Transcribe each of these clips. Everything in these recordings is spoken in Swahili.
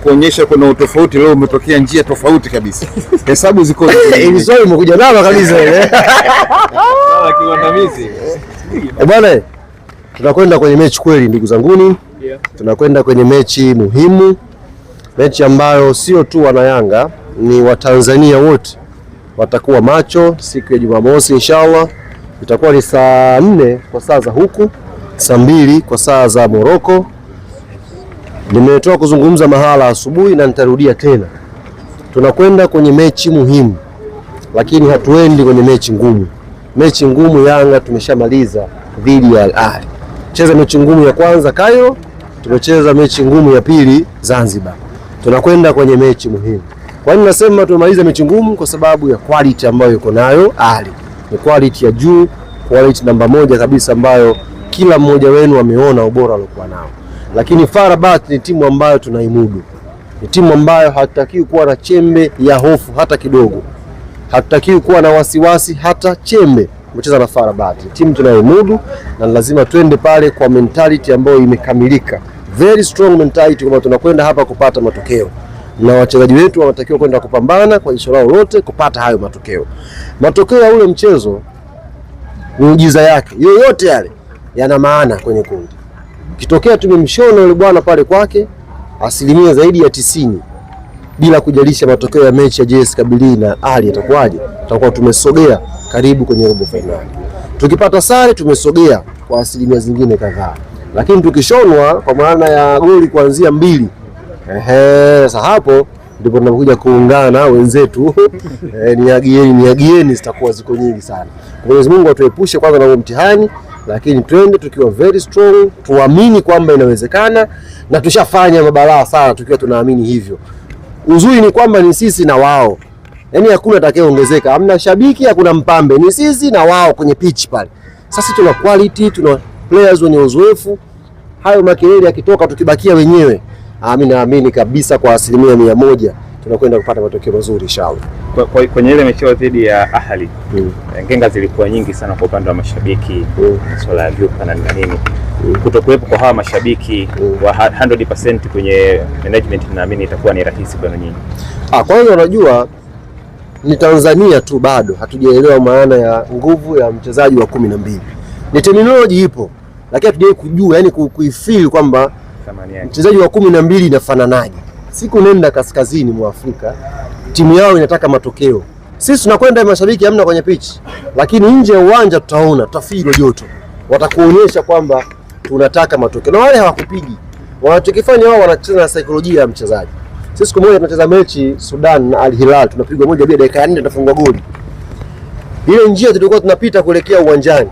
Kuonyesha kuna utofauti leo umetokea njia tofauti kabisa. Hesabu ziko Ili swali umekuja nalo kabisa ile. Kiwandamizi. Eh, bwana, tunakwenda kwenye mechi kweli ndugu zanguni. Tunakwenda kwenye mechi muhimu, mechi ambayo sio tu wana Yanga, ni Watanzania wote watakuwa macho siku ya Jumamosi inshallah. Itakuwa ni saa 4 kwa saa za huku, saa 2 kwa saa za Morocco. Nimetoka kuzungumza mahala asubuhi na nitarudia tena, tunakwenda kwenye mechi muhimu, lakini hatuendi kwenye mechi ngumu. Mechi ngumu Yanga tumeshamaliza dhidi ya Al Ahly. Cheza mechi ngumu ya kwanza Cairo, tumecheza mechi ngumu ya pili Zanzibar. Tunakwenda kwenye mechi muhimu. Kwa nini nasema tumemaliza mechi ngumu? Kwa sababu ya quality ambayo yuko nayo Ahly. Ni quality ya juu, quality namba moja kabisa ambayo kila mmoja wenu ameona ubora aliokuwa nao. Lakini FAR Rabat ni timu ambayo tunaimudu. Ni timu ambayo hatutakiwi kuwa na chembe ya hofu hata kidogo. Hatutakiwi kuwa na wasiwasi hata chembe kucheza na FAR Rabat. Timu tunayomudu na lazima twende pale kwa mentality ambayo imekamilika, very strong mentality, kwamba tunakwenda hapa kupata matokeo na wachezaji wetu wanatakiwa kwenda kupambana kwa jicho lao lote kupata hayo matokeo. Matokeo ya ule mchezo, miujiza yake yoyote yale yana maana kwenye kundi. Kitokea tumemshona yule bwana pale kwake asilimia zaidi ya 90, bila kujalisha matokeo ya mechi ya JS Kabylie na Ahly itakuwaje, tutakuwa tumesogea karibu kwenye robo fainali. Tukipata sare tumesogea kwa asilimia zingine kadhaa, lakini tukishonwa kwa maana ya goli kuanzia 2, ehe, sasa hapo ndipo tunapokuja kuungana wenzetu niagieni, niagieni zitakuwa ziko nyingi sana. Mwenyezi Mungu atuepushe kwanza na huo mtihani, lakini twende tukiwa very strong, tuamini kwamba inawezekana, na tushafanya mabalaa sana tukiwa tunaamini hivyo. Uzuri ni kwamba ni sisi na wao, yaani hakuna atakayeongezeka, hamna shabiki, hakuna mpambe, ni sisi na wao kwenye pitch pale. Sasa tuna quality, tuna players wenye uzoefu. Hayo makelele yakitoka, tukibakia wenyewe, mimi naamini kabisa kwa 100% tunakwenda kupata matokeo mazuri inshallah. Kwenye ile mechi dhidi ya Ahly, ngenga zilikuwa nyingi sana kwa upande wa mashabiki, masuala ya vyupa na nini. Kutokuwepo kwa hawa mashabiki wa 100% kwenye management, naamini itakuwa ni rahisi kwenu nyinyi. Kwanza unajua ni Tanzania tu bado hatujaelewa maana ya nguvu ya mchezaji wa 12. Ni terminology ipo, lakini hatujawahi kujua, yani kuifeel kwamba mchezaji wa 12 inafananaje. Siku nenda kaskazini mwa Afrika, timu yao inataka matokeo. Sisi tunakwenda mashabiki hamna kwenye pitch, lakini nje ya uwanja tutaona, tutafeel joto. Watakuonyesha kwamba tunataka matokeo. Na wale hawakupigi. Wanachokifanya wao wanacheza na saikolojia ya mchezaji. Sisi siku moja tunacheza mechi Sudan na Al Hilal, tunapigwa 1-1, dakika ya 4 tunafungwa goli. Ile njia tulikuwa tunapita kuelekea uwanjani,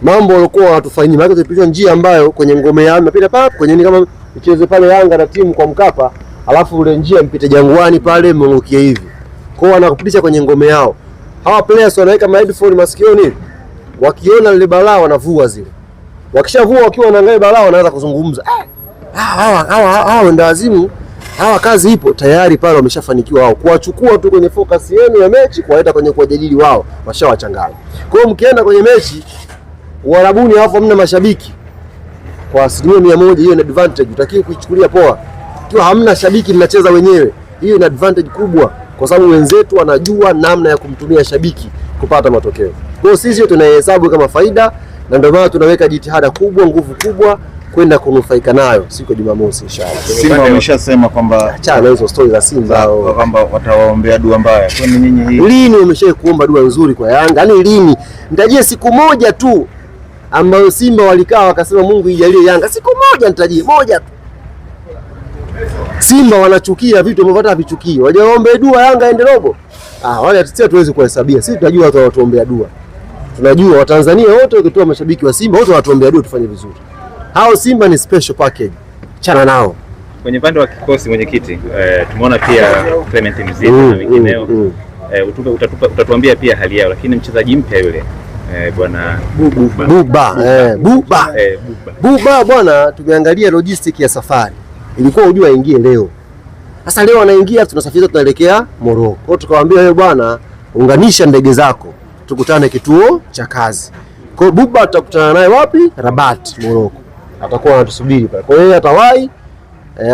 mambo walikuwa wanatufanyia, maana tulipita njia ambayo kwenye ngome yao napita pap kwenye ni kama icheze pale Yanga na timu kwa Mkapa, alafu ule njia mpite Jangwani pale mwangukie hivi. Kwa hiyo wanakupitisha kwenye ngome yao. Hawa players wanaweka ma headphone masikioni, wakiona lile balaa wanavua zile. Wakishavua wakiwa wanaangalia balaa wanaanza kuzungumza. Hawa wenda wazimu, hawa kazi ipo tayari pale, wameshafanikiwa wao. Kuwachukua tu kwenye focus yenu ya mechi, kuwaleta kwenye kuwajadili wao, washawachanganya. Kwa hiyo mkienda kwenye mechi Uarabuni alafu hamna mashabiki, kwa 100% hiyo ni advantage, utakiwa kuichukulia poa. Ikiwa hamna shabiki mnacheza wenyewe, hiyo ni advantage kubwa, kwa sababu wenzetu wanajua namna ya kumtumia shabiki kupata matokeo. Kwa hiyo sisi tunahesabu kama faida, na ndio maana tunaweka jitihada kubwa, nguvu kubwa kwenda kunufaika nayo siku ya Jumamosi inshallah. Simba wameshasema kwamba achana hizo story za Simba kwamba watawaombea dua mbaya. Kwani nyinyi hii lini umeshawahi kuomba dua nzuri kwa Yanga? Yaani lini? Nitajie siku moja tu ambayo Simba walikaa wakasema Mungu ijalie Yanga. Siku moja nitajie, moja tu. Simba wanachukia vitu ambavyo hata havichukii. Wajaombe dua Yanga ende robo. Wale sisi hatuwezi kuhesabia. Sisi tunajua watu wanatuombea dua. Tunajua Watanzania wote ukitoa mashabiki wa Simba wote wanatuombea dua tufanye vizuri. Hao Simba ni special package. Chana nao. Kwenye upande wa kikosi mwenyekiti, tumeona pia Clement Mzize na wengineo. Utatuambia pia hali yao, lakini mchezaji mpya yule bwana Buba. Buba. Buba bwana, tumeangalia logistic ya safari. Ilikuwa ujue aingie leo. Sasa leo anaingia, tunasafiri tunaelekea Morocco. Kwa hiyo tukawaambia wewe bwana, unganisha ndege zako, tukutane kituo cha kazi. Kwa hiyo Buba tutakutana naye wapi? Rabat, Morocco. Atakuwa anatusubiri pale. Kwa hiyo yeye atawahi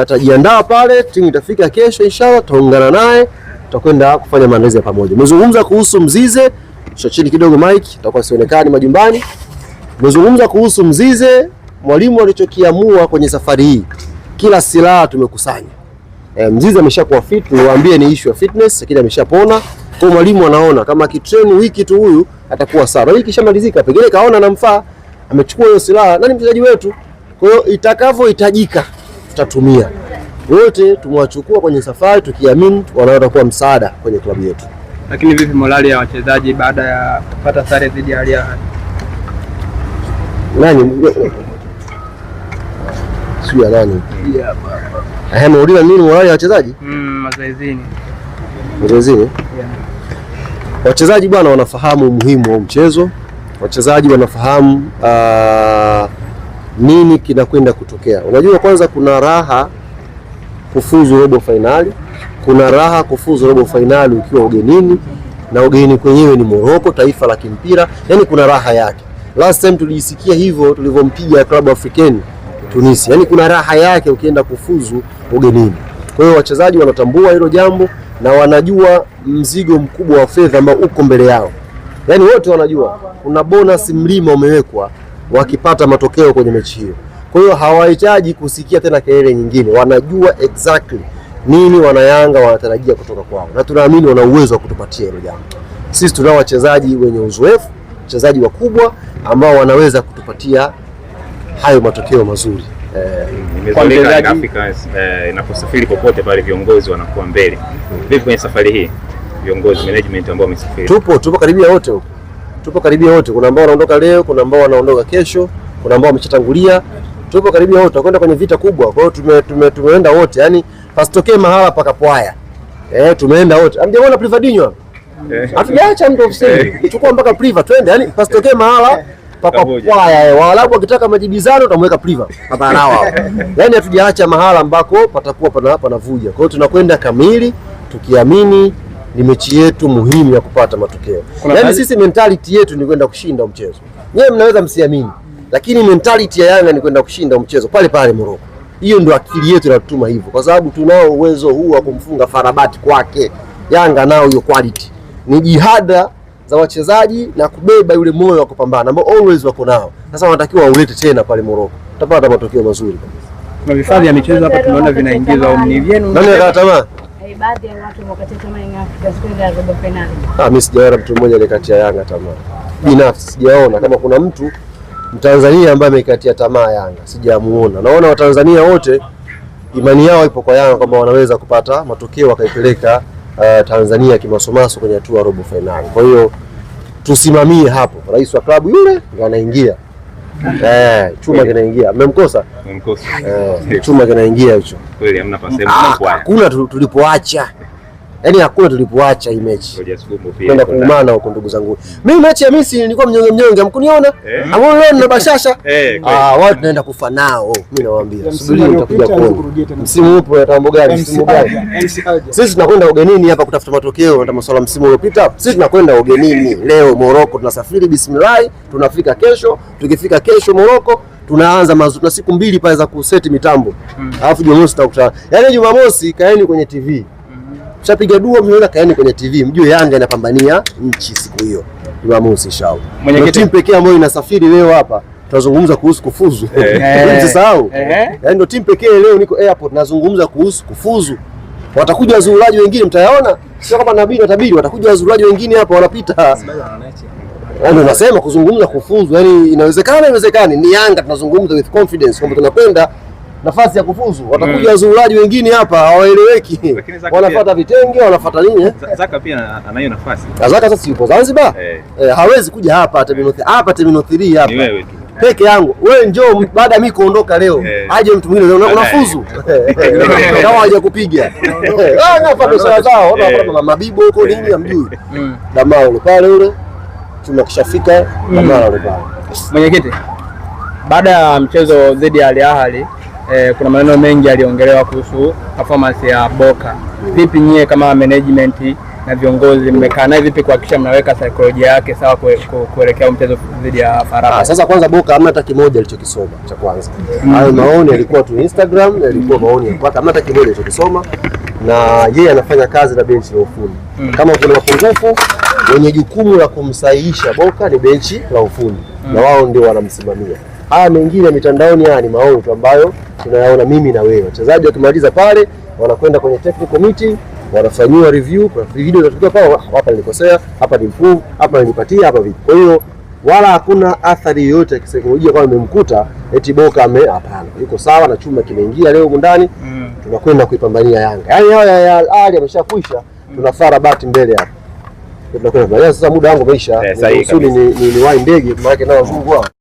Atajiandaa pale, timu itafika kesho inshallah, tutaungana naye, tutakwenda kufanya maandalizi ya pamoja. Umezungumza kuhusu Mzize, chini kidogo Mike, tutakuwa sionekani majumbani. Umezungumza kuhusu Mzize, mwalimu alichokiamua kwenye safari hii, kila silaha tumekusanya. Mzize ameshakuwa fit, niwaambie ni issue ya fitness, lakini ameshapona. Kwa mwalimu anaona kama akitrain wiki tu huyu atakuwa sawa. Wiki ishamalizika, pengine kaona anamfaa, amechukua hiyo silaha na ni mchezaji wetu. Kwa hiyo itakavyohitajika tutatumia. Wote tumewachukua kwenye safari tukiamini wanaweza kuwa msaada kwenye klabu yetu. Lakini vipi morali ya wachezaji baada ya kupata sare dhidi ya Al Ahly? Nani? Sio nani? Yeah. Muuliza nini morali ya wachezaji? Mazoezini. Mazoezini? Yeah. Wachezaji bwana wanafahamu umuhimu wa mchezo. Wachezaji wanafahamu nini kinakwenda kutokea. Unajua, kwanza kuna raha kufuzu robo finali, kuna raha kufuzu robo finali ukiwa ugenini, na ugenini kwenyewe ni Morocco, taifa la kimpira, yani kuna raha yake. Last time tulijisikia hivyo tulivyompiga Club Africain Tunisia, yani kuna raha yake ukienda kufuzu ugenini. Kwa hiyo wachezaji wanatambua hilo jambo na wanajua mzigo mkubwa wa fedha ambao uko mbele yao. Yani wote wanajua kuna bonus mlima umewekwa wakipata matokeo kwenye mechi hiyo. Kwa hiyo hawahitaji kusikia tena kelele nyingine, wanajua exactly nini wanayanga wanatarajia kutoka kwao, na tunaamini wana uwezo wa kutupatia hilo jambo. Sisi tunao wachezaji wenye uzoefu, wachezaji wakubwa ambao wanaweza kutupatia hayo matokeo mazuri. Imezoeleka Afrika inaposafiri popote pale viongozi wanakuwa mbele. Vipi kwenye safari hii viongozi management ambao wamesafiri? Tupo karibia wote huko. Tupo karibia wote. Kuna ambao wanaondoka leo, kuna ambao wanaondoka kesho, kuna ambao wameshatangulia. Tupo karibia wote, tunakwenda kwenye vita kubwa. Kwa hiyo tumeenda wote. Yaani pasitokee mahala pakapwaya. Tumeenda wote. Hamjaona Privadinho? Hatujaacha mtu ofisini. Chukua mpaka Priva twende. Yaani pasitokee mahala pakapwaya. Waarabu wakitaka majibizano tutamweka Priva. Hapana nao hao. Yaani hatujaacha mahala ambako patakuwa panavuja. Kwa hiyo tunakwenda kamili tukiamini ni mechi yetu muhimu ya kupata matokeo. Yaani sisi mentality yetu ni kwenda kushinda mchezo. Nyewe mnaweza msiamini, lakini mentality ya Yanga ni kwenda kushinda mchezo pale pale Morocco. Hiyo ndio akili yetu inatutuma hivyo, kwa sababu tunao uwezo huu wa kumfunga Farabati kwake. Yanga nao hiyo quality. Ni jihada za wachezaji na kubeba yule moyo wa kupambana ambao always wako nao. Sasa wanatakiwa waulete tena pale Morocco. Tutapata matokeo mazuri kabisa. Kuna vifaa vya michezo hapa tunaona vinaingizwa ni vyenu. Nani anataka? Baadhi ya watu wakatia tamaa Young Africans kwenda robo finali. Mimi sijaona mtu mmoja aliyekatia Yanga tamaa. Binafsi sijaona kama kuna mtu Mtanzania ambaye amekatia tamaa Yanga, sijamuona. Naona Watanzania wote imani yao ipo kwa Yanga kwamba wanaweza kupata matokeo wakaipeleka Tanzania kimasomaso kwenye hatua robo finali. Kwa hiyo tusimamie hapo. Rais wa klabu yule ndo anaingia. Chuma kinaingia. Mmemkosa? Mmemkosa. Chuma kinaingia hicho. Kweli hamna pasema kwa. Hakuna tulipoacha. Yaani hakuna tulipoacha hii mechi. Kwenda kuumana huko ndugu zangu. Mimi mechi ya Misri nilikuwa mnyonge mnyonge, mkuniona? Ambao leo nina bashasha. Watu tunaenda kufa nao. Mimi nawaambia. Subiri mtakuja kuona. Msimu upo ya tambo gani? Msimu gani? Sisi tunakwenda ugenini hapa kutafuta matokeo na masuala msimu uliopita. Sisi tunakwenda ugenini leo Morocco, tunasafiri bismillah, tunafika kesho. Tukifika kesho Morocco tunaanza na siku mbili pale za kuseti mitambo. Alafu Jumamosi tutakutana. Yaani Jumamosi kaeni kwenye TV. Mshapiga dua mnaweza kaeni kwenye TV mjue Yanga inapambania nchi siku hiyo Jumamosi inshallah. Mwenyekiti, timu pekee ambayo inasafiri leo hapa tunazungumza kuhusu kufuzu. Msisahau. Yaani ndio timu pekee leo niko airport nazungumza kuhusu kufuzu. Watakuja wazururaji wengine mtayaona, sio kama nabii na tabiri, watakuja wazururaji wengine hapa wanapita. Yaani nasema kuzungumza kufuzu, yaani inawezekana, inawezekani. Ni Yanga tunazungumza with confidence kwamba tunakwenda nafasi ya kufuzu. Watakuja wazururaji wengine hapa hawaeleweki. Wanafuata vitenge, wanafuata nini? Zaka pia anayo nafasi. Zaka sasa yupo Zanzibar? Hawezi kuja hapa terminal 3, hapa terminal 3 hapa. Ni wewe tu. Peke yangu. Wewe njoo baada ya mimi kuondoka leo. Aje mtu mwingine unafuzu. Kama hajakupiga. Nafuata biashara zao, wanafuata mabibo huko nini hamjui. Damaa ule pale ule. Chuma kishafika, damaa ule pale. Mwenyekiti, baada ya mchezo dhidi ya Al Ahly kuna maneno mengi yaliongelewa kuhusu performance ya Boka. Vipi nyie kama management na viongozi, mmekaa naye vipi kuhakikisha mnaweka saikolojia yake sawa kuelekea mchezo dhidi ya FAR Rabat? Sasa kwanza Boka hamna hata kimoja alichokisoma cha kwanza. Hayo maoni yalikuwa tu Instagram, yalikuwa maoni ya kwake, hamna hata kimoja alichokisoma, na yeye anafanya kazi na benchi la ufundi. Kama kuna mapungufu, wenye jukumu la kumsahihisha Boka ni benchi la ufundi na wao ndio wanamsimamia. Haya mengine ya mitandaoni, haya ni maoni tu ambayo tunayaona mimi na wewe. Wachezaji wakimaliza pale wanakwenda kwenye technical committee, wanafanyiwa review, kuna video zinatokea pale, hapa nilikosea, hapa ni improve, hapa nilipatia, hapa vipi. Kwa hiyo wala hakuna athari yoyote ya kisaikolojia kwamba imemkuta eti Boka ame, hapana, yuko sawa na chuma kimeingia leo humu ndani. Tunakwenda kuipambania Yanga. Yaani haya ya Al Ahly yameshakwisha, tuna FAR Rabat mbele hapa. Tunakwenda. Sasa muda wangu umeisha. Sahihi Niruhusuni kabisa. ni niwahi ndege, maana nao wazungu hao.